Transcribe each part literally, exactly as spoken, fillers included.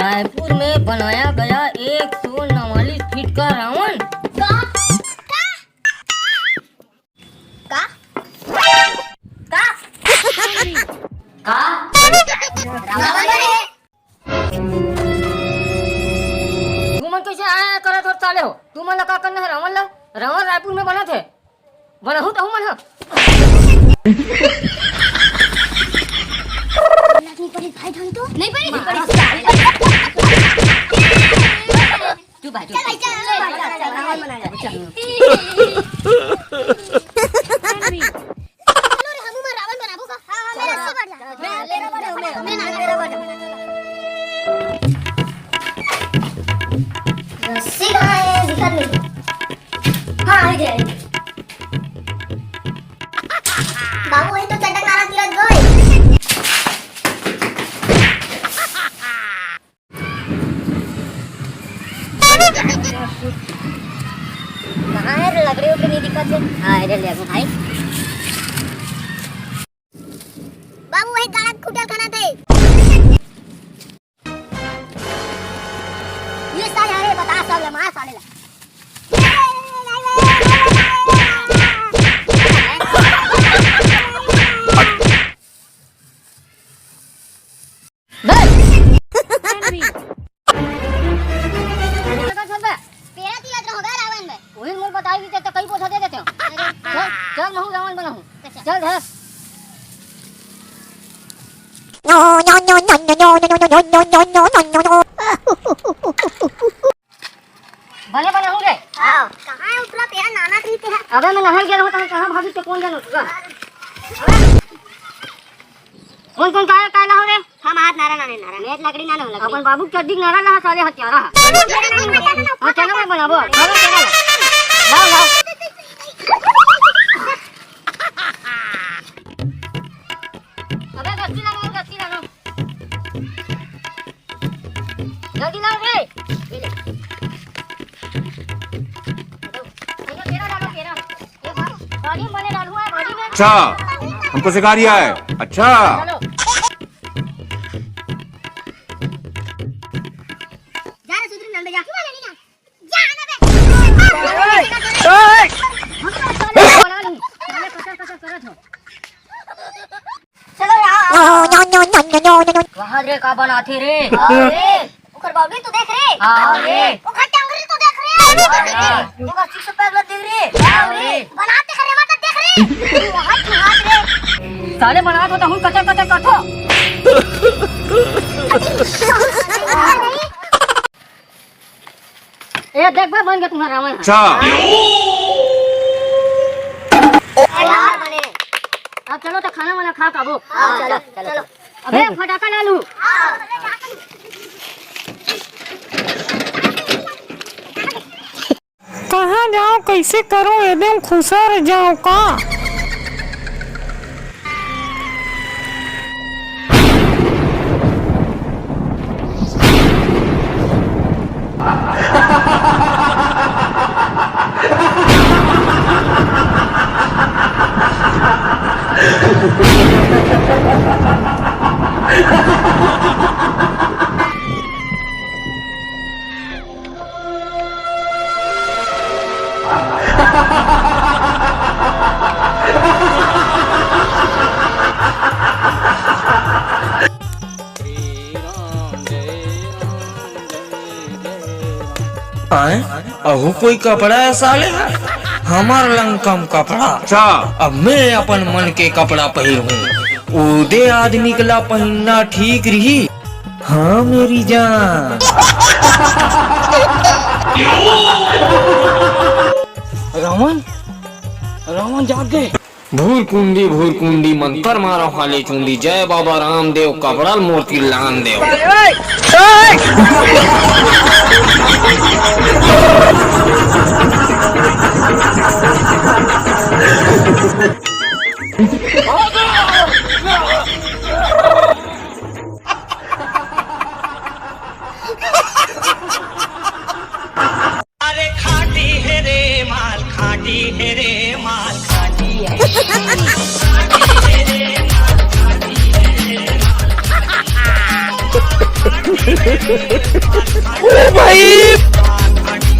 रायपुर में बनाया गया एक सौ नवालीस फीट का रावण। का? का? का? का? रावण बने हे? तुमन कइसे आय आय करत हो साले हो? तुमन ला का करना हे रावण ला? रावण रायपुर में बनत हे। बनहू तहू मन ह। नहीं पड़ी भाई, ढंग तो नहीं पड़ी, नहीं पड़ी। चुप भाई, चुप। चल भाई, चल, चल, चल, चल, चल, रावण बना जा, चल। चलो रे, हमू मन रावण बनाबो का? हाँ, हाँ, मेरा रस्सी बढ़ जा। मेरा, मेरा बढ़ जा, मेरा, मेरा, मेरा बढ़ जा। रस्सी कहाँ है? दिखत नहीं। हाँ, आ गया, आ गया। बाबू, वही तो चटक नारा तीरथ गोय। कहाँ है रे? लकड़ी उकड़ी नहीं दिखत हे। हाँ, इधर ले आबो भाई। बाबू, वही गाड़ा खुटल खाना थे। ये साले, अरे बता, सब ले मार साले ला। पेरा तिलक रहो गा रावण में। वही मोर बताई कि ते कई पैसा दे देते हो। चल, चल, महू रावण बनाहूँ। चल, धर। बने बनाहूँ रे। हाँ। कहाँ है उतरा तेरा नाना कहीं तेरा? अबे मैं नहाई गेल हूँ, तो कहाँ भाभी से कौन जानो तुझा? कौन कौन काय काय लाओ रे? हम हाथ नारा नाने नारा। मैं लकड़ी ना लाऊं, लकड़ी। अपन बाबू चड्डी नारा ला साले हत्यारा। हाँ, चलो मैं बनाबो। चलो, चलो। लाओ, लाओ। अबे रस्सी लगाओ, रस्सी लगाओ। जल्दी लाओ रे। केरा डालो, केरा। ये बा-, body में बने डालू है, body में। अच्छा, हमको सिखा रिया है। अच्छा। चलो। जा रे सुधरी नंदे जा। जा ना बे। ओए, ओए। हम तो साले बना लूं। साले कचर कचर करत हो। चलो यार। वाह रे, का बनाथे रे? वाह रे, ओकर बावली तो देख रे। हाँ रे। ओकर टंगरी तो देख रे। हाँ रे। ओकर six pack ला देख रे। हाँ रे। बनाते करे मत देख रे। हाथ, हाथ रे। साले बनात हो त हम कचर कचर करथो। ए, देख बे, बन गया तुम्हारा रावण। अच्छा। अब चलो तो खाना वाना खा काबो। हाँ, चलो, चलो। अबे, फटाका ला लू। कहाँ जाओ, कैसे करो, एकदम खुसर जाओ का? आए, अहू कोई कपड़ा है साले? हमर लंग कम कपड़ा। अच्छा। अब मैं अपन मन के कपड़ा पहिरहूँ। ओदे आदमी के ला पहिनना ठीक रही। हाँ मेरी जान। रावण, रावण जाग गए। भूरकुंडी, भूरकुंडी, मंतर मारो हाले चुंदी, जय बाबा रामदेव, कपड़ा ल मोर तीर लान देव। अरे खाटी है रे माल, खाटी है रे माल, खाटी है।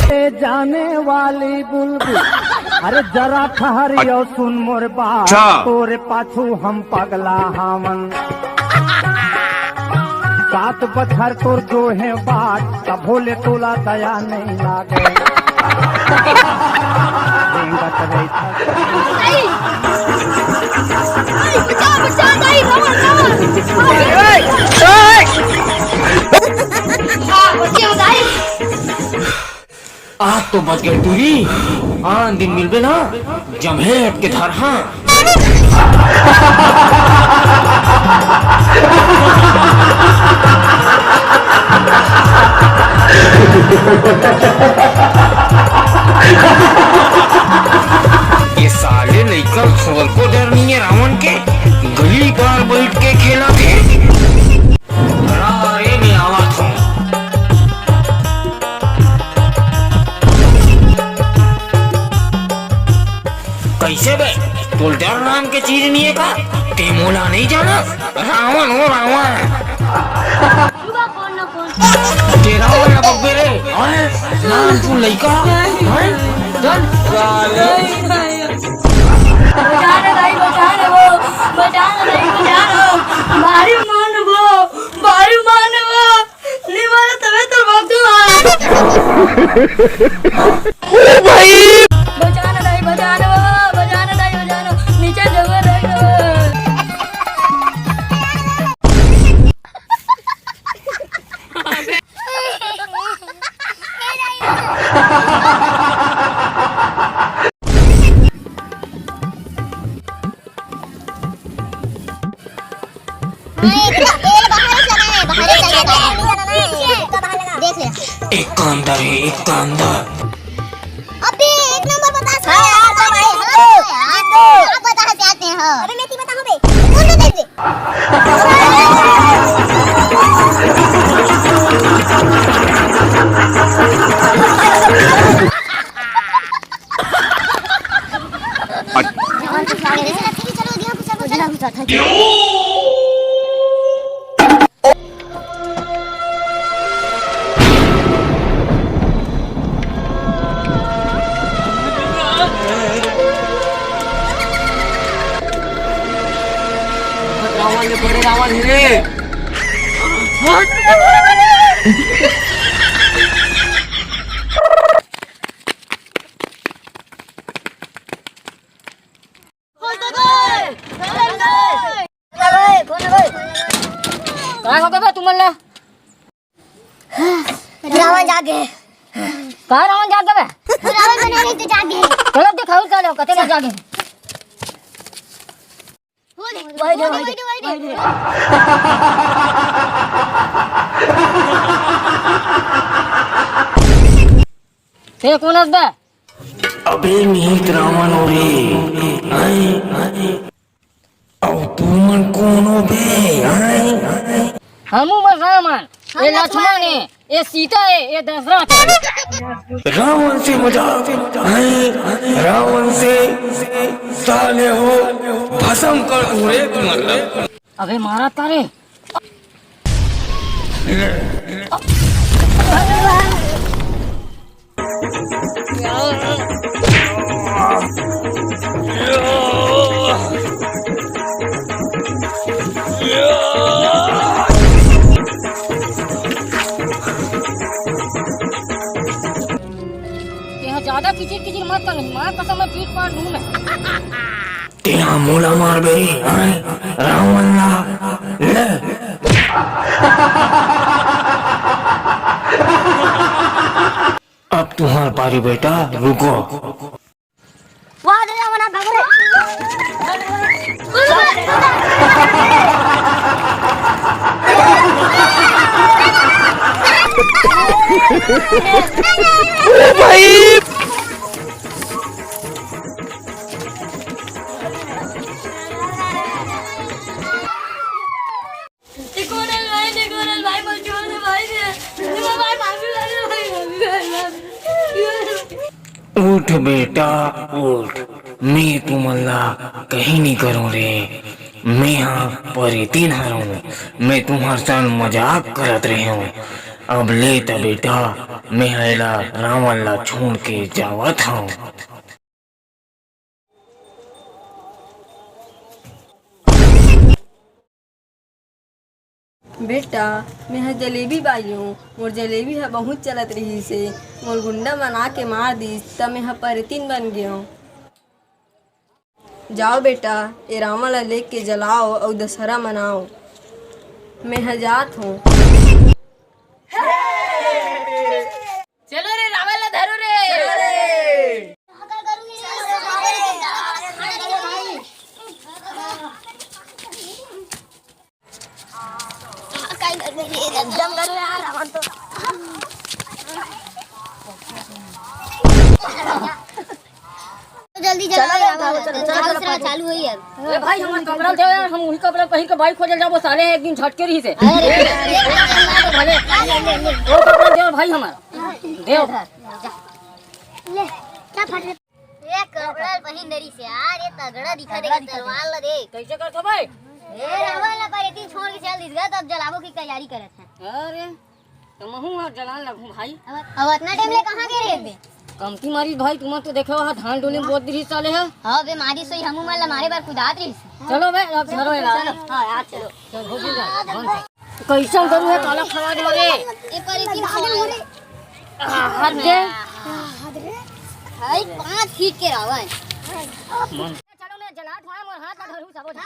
ए जाने वाली बुलबुल, अरे जरा ठहरियो, सुन मोर बात। अच्छा। तोरे पाछू हम पगला हावन। सात बछर तोर जो है बाट, तभो ले तोला दया नहीं लागे। रेंगत रहिथे। बचा, बचा, दाई, रमन, रमन। हाँ, बचे हो, दाई। आज तो बच गए टूरी, आन दिन मिलबे ना, जम्हेट के धरहा। ये साले लइका, हमको डर नहीं है रावण के, गली पार बैठ के खेला थे। अरे में आवत हूँ। कैसे बे? तोल डर नाम के चीज नहीं है का? ते मोला नहीं जाना? रावण हो रावण। तेरा वाला बब्बे रे, हैं? नाम तू लइका, हैं? चल। बचा ना दाई, बचा ना वो, बचा ना दाई, बचा ना। भारी मान वो, भारी मान वो। नहीं मारा तबे तो भाग दूँ। ओ भाई। बचा ना दाई, बचा ना वो, बचा ना दाई, बचा ना। नीचे जगह रह गए। देख ले। एक का अंदर है, एक का अंदर। अबे, एक नंबर बतास है यार, भाई, हाँ, हाँ, हाँ। आप बतास आते हैं, हाँ। अबे, मैं ती बताऊँ बे। बोल दे, देख ले। रावण ने बड़े रावण है रे। काय हो गे बे तुमन ला? रावण जागे। का रावण जागे बे? रावण बने रहिते जागे। चलो दिखाओ, चलो, कते लोग जागे? वही दे, वही दे, वही दे। ते कोन अस बे? अबे मीत रावण हो रे। आए, आए। अउ तुमन कोनो बे, हैं? हमू मन रावण, ये लक्ष्मण है, ये सीता है, ये दशरथ है। रावण से मजाक, हैं? रावण से साले हो, भसम कर दूं रे तुमन ला। अबे मारा तारे। तेहा ज्यादा किचिर किचिर मत कर, माँ कसम मैं पीट पाड़ लूँ मैं। तेहा मोला मारबे, हैं? रावण ला, ले। अब तुम्हार पारी बेटा, रुको। वाह, दे, रावण, आप भागो रे। ओ भाई। देखो रे भाई, देखो रे भाई, बच्चों ने भाई ने, देखो भाई, भाभी, भाभी, भाभी, भाभी, भाभी। उठ बेटा, उठ। मैं तुमन ला कहीं नहीं करूं रे। मेंहा परेतिन हरंव, मैं तुम्हर संग मजाक करत रहेंव। अब ले त बेटा, मेंहा एला रावण ला छोड़ के जावत हंव। बेटा, मेंहा जलेबी बाई हंव, मोर जलेबी ह बहुत चलत रिहिस हे, मोर गुंडा मन आके मार दिस, त मेंहा परेतिन बन गेंव। जाव बेटा, ए रावण ला लेके जलाव अउ दशहरा मनाव। मेंहा जात हंव। चलो रे, रावण ला धरो रे। एकदम करो यार, रावण तो। जल्दी चलो चलाओ यार, यार, चलो, चलो, चलो, चलो, चलो। चालू है यार। ए भाई, हमार कपड़ा दे यार, हम उही कपड़ा पहिर के बाइक खोजे जाबो, साले एक दिन झटके रहिस हे। अरे, भले, वो कपड़ा दे भाई हमार, दे। ले, क्या फट रहे? ये कपड़ा पहिन डरिस यार, ये तगड़ा दिखा देगा, तलवार ला देख। कैसे करथो भाई? ए, रावण ला परेतिन छोड़ के चल दिस गा, तब जलाबो की तैयारी करत हे। अरे, त महूं ह जलान लगहूं भाई। अब, अब अतना टाइम ले कहां गे रहे बे? कमती मारिस भाई, तुमन तो देखे हो, धान डोली में बोत दिस साले ह। हां बे, मारिस होही, हमू मन ला मारे बर कुदात रहिस। चलो बे, अब धरो एला। चलो, हां यार, चलो। चल, हो गया, बंद कर। कैसन गरु हे, काला खवा दे रे। ए परेतिन खवा दे। हां, हाथ दे। भाई, पांच फीट के रावण। चलो, मैं जलात हंव, मोर हाथ ला धरू सबो झन।